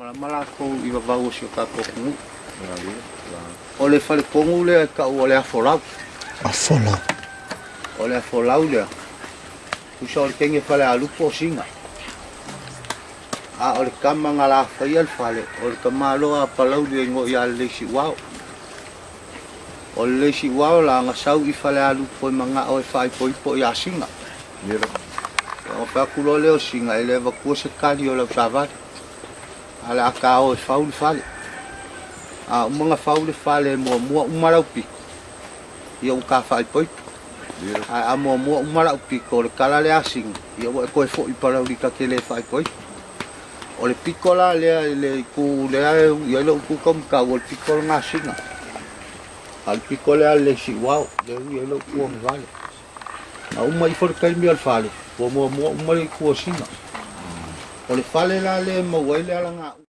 Malama latou i vavau o si o tatou atunuu. O le faletonu lea e tau o le afolau. Afolau. O le afolau lea, tusa o le teine falealupo o Sina. A o le tama na lafaia le fale, o le tamaloa a Palauli e igoa ia Leleisiuao. O Leleisiuao la na sau i Falealupo e manao e faaipoipo ia Sina. Ona fai atu loa lea o Sina, e le avatua se tali o lau savali. Ae o le a ta o e fau le fale. A uma ona fau le fale e muamua uma lau pito, ia ua ta faaipoipo. Ae a muamua uma lau pito, o le tala lea a Sina, ia ua e toe foi i Palauli ta te le faaipoipo. O le pito la lea i le itu lea e ui ai lou itu taumatau, o le pito lena a Sina. A o le pito lea a le Siuao, lea e ui ai lou itu agavale. A uma ifo le taimi o le fale, ua muamua uma le itu o Sina. O le fale la lea e maua ai le alagauu.